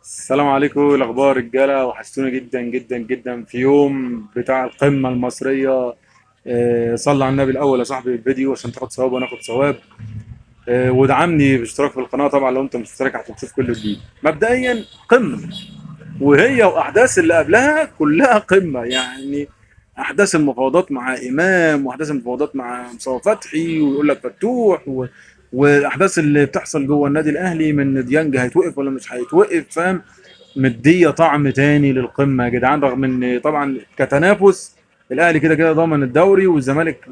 السلام عليكم، إيه الاخبار رجاله؟ وحشتونا جدا جدا جدا في يوم بتاع القمه المصرية. صلى على النبي الاول يا صاحبي الفيديو عشان تاخد ثواب وناخد ثواب. وادعمني باشتراك في القناة طبعا لو انت مش مشترك عشان تشوف كل جديد. مبدئيا قمة، وهي واحداث اللي قبلها كلها قمة، يعني احداث المفاوضات مع امام، واحداث المفاوضات مع مصطفى فتحي، ويقول لك فتوح والاحداث اللي بتحصل جوه النادي الاهلي من ديانج هيتوقف ولا مش هيتوقف، فاهم؟ مديه طعم تاني للقمه يا جدعان، رغم ان طبعا كتنافس الاهلي كده كده ضامن الدوري والزمالك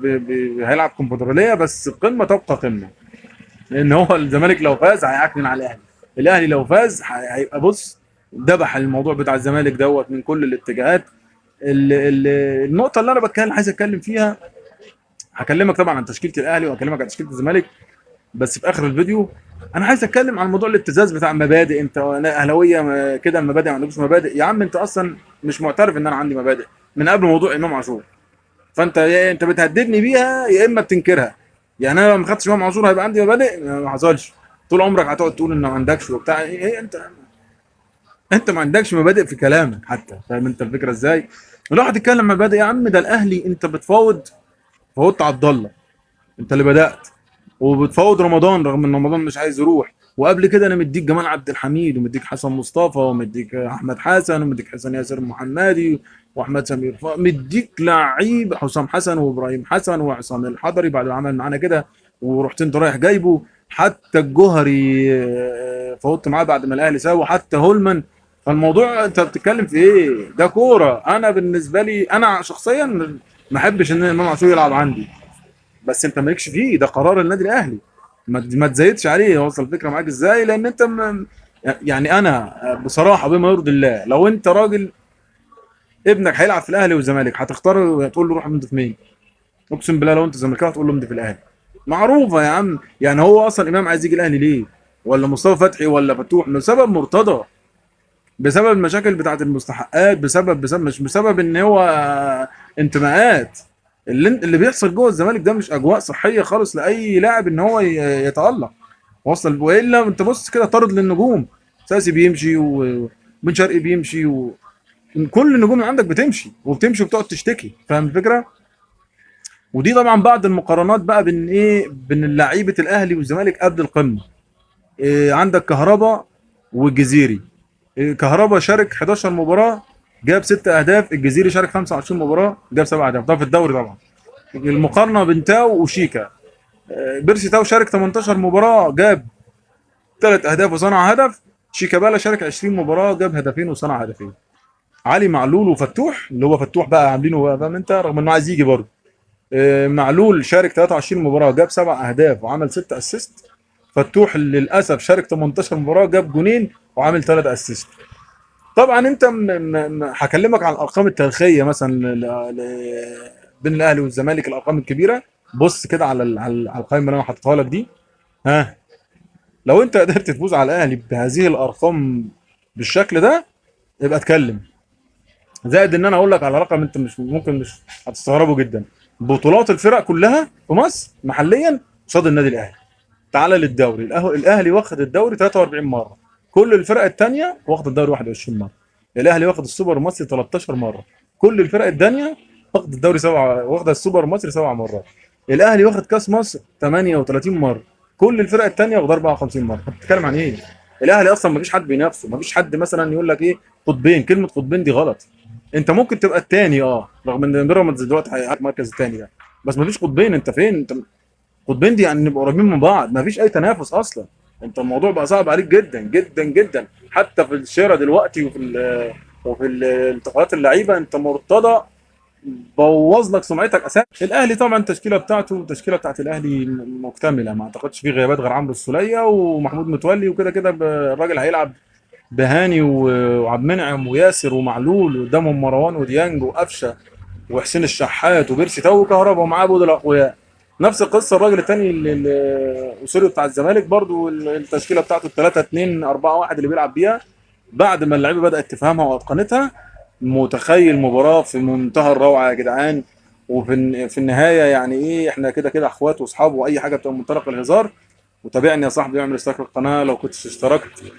هيلعب كونفدراليه، بس القمه تبقى قمة، لان هو الزمالك لو فاز هيعكنن على الاهلي، الاهلي لو فاز هيبقى بص ذبح الموضوع بتاع الزمالك دوت من كل الاتجاهات. النقطة اللي انا عايز اتكلم فيها، هكلمك طبعا عن تشكيله الاهلي وهكلمك عن تشكيله الزمالك، بس في اخر الفيديو انا عايز اتكلم عن موضوع الابتزاز بتاع المبادئ. انت انا اهلاويه كده المبادئ، ما عندكش مبادئ يا عم، انت اصلا مش معترف ان انا عندي مبادئ من قبل موضوع امام عاشور، فانت يا انت بتهددني بيها يا اما بتنكرها. يعني انا لو ما خدتش امام عاشور هيبقى عندي مبادئ؟ ما حصلش. طول عمرك هتقعد تقول ان ما عندكش وبتاع، ايه انت ما عندكش مبادئ في كلامك حتى، فاهم انت الفكرة ازاي؟ لو هتتكلم مبادئ يا عم، ده الاهلي انت بتفاوض، فوضت عبد الله انت اللي بدات، وبتفاوض رمضان رغم ان رمضان مش عايز يروح، وقبل كده انا مديك جمال عبد الحميد، ومديك حسن مصطفى، ومديك احمد حسن، ومديك حسن ياسر محمدي، واحمد سمير، مديك لعيب حسام حسن وابراهيم حسن وعصام الحضري بعد ما عمل معانا كده ورحت انت رايح جايبه، حتى الجوهري فوضت معاه بعد ما الاهلي ساوى، حتى هولمان. فالموضوع انت بتتكلم في ايه؟ ده كورة. انا بالنسبة لي انا شخصيا ما احبش ان امام عاشور يلعب عندي، بس انت مالكش فيه، ده قرار النادي الاهلي، ما تزايدش عليه. وصل الفكرة معاك ازاي؟ لان انت يعني انا بصراحة بما يرضي الله، لو انت راجل ابنك هيلعب في الاهلي والزمالك هتختار تقول له روح امضي في مين؟ اقسم بالله لو انت زملكاوي هتقول له امضي في الاهلي، معروفة يا عم. يعني هو اصلا امام عايز يجي الاهلي ليه؟ ولا مصطفى فتحي ولا فتوح؟ بسبب مرتضى، بسبب المشاكل بتاعت المستحقات، بسبب مش بسبب ان هو انتماءات. اللي بيحصل جوه الزمالك ده مش اجواء صحية خالص لاي لاعب ان هو يتالق. وصل والا انت بص كده طرد للنجوم، ساسي بيمشي وبن شرقي بيمشي وكل النجوم اللي عندك بتمشي وبتمشي وبتقعد تشتكي، فاهم الفكرة؟ ودي طبعا بعض المقارنات بقى بين ايه، بين لعيبة الاهلي والزمالك قبل القمه. إيه عندك كهربا والجزيري. إيه كهربا شارك 11 مباراة جاب 6 اهداف، الجزيري شارك 25 مباراة جاب 7 اهداف، ده في الدوري طبعا. المقارنة بين تاو وشيكا، بيرسي تاو شارك 18 مباراة جاب 3 اهداف وصنع هدف، شيكابالا شارك 20 مباراة جاب هدفين وصنع هدفين. علي معلول وفتوح، اللي هو فتوح بقى عاملينه بقى، فاهم انت، رغم انه عايز يجي برضه. معلول شارك 23 مباراة جاب 7 اهداف وعمل 6 assist. فتوح للاسف شارك 18 مباراة جاب جونين وعامل 3 assist. طبعا انت هكلمك عن الارقام التاريخية مثلا بين الاهلي والزمالك، الارقام الكبيرة. بص كده على القائمة اللي انا حاططها لك دي، ها لو انت قدرت تفوز على الاهلي بهذه الارقام بالشكل ده يبقى اتكلم. زائد ان انا اقول لك على رقم انت مش ممكن مش هتستغربه جدا، بطولات الفرق كلها في مصر محليا قصاد النادي الاهلي. تعالى للدوري، الاهلي واخد الدوري 43 مرة، كل الفرق الثانية واخد الدوري 21 مرة، الاهلي واخد السوبر المصري 13 مرة، كل الفرق الثانية واخد الدوري 7، واخد السوبر المصري 7 مرات، الاهلي واخد كاس مصر 38 مرة، كل الفرق الثانية واخد 54 مرة. انت بتتكلم عن ايه؟ الاهلي اصلا ما فيش حد بينافسه، ما فيش حد مثلا يقول لك ايه قطبين، كلمة قطبين دي غلط. انت ممكن تبقى الثاني رغم ان بيراميدز دلوقتي هيقعد المركز الثاني ده، بس ما فيش قطبين. انت فين؟ انت قطبين دي يعني نبقى قريبين من بعض، ما فيش اي تنافس اصلا. انت الموضوع بقى صعب عليك جدا جدا جدا، حتى في الشراء دلوقتي وفي انتقالات اللعيبة. انت مرتضى بوظ لك سمعتك اساسا. الاهلي طبعا التشكيلة بتاعته، التشكيلة بتاعت الاهلي مكتملة، ما اعتقدش في غيابات غير عمرو السوليه ومحمود متولي وكده كده. الراجل هيلعب بهاني وعبد المنعم وياسر ومعلول، وقدامهم مروان وديانج وقفشه وحسين الشحات وبيرسي تاو وكهربا ومعاه بود الاقوياء. نفس القصة الراجل الثاني اللي بتاع الزمالك برضو التشكيلة بتاعته 3-2-4-1 اللي بيلعب بيها بعد ما اللعيبة بدات تفهمها واتقنتها. متخيل مباراة في منتهى الروعة يا جدعان. وفي في النهاية يعني ايه، احنا كده كده اخوات واصحاب واي حاجة بتبقى منطلق الهزار. وتابعني يا صاحبي، اعمل اشتراك للقناة لو كنتش اشتركت.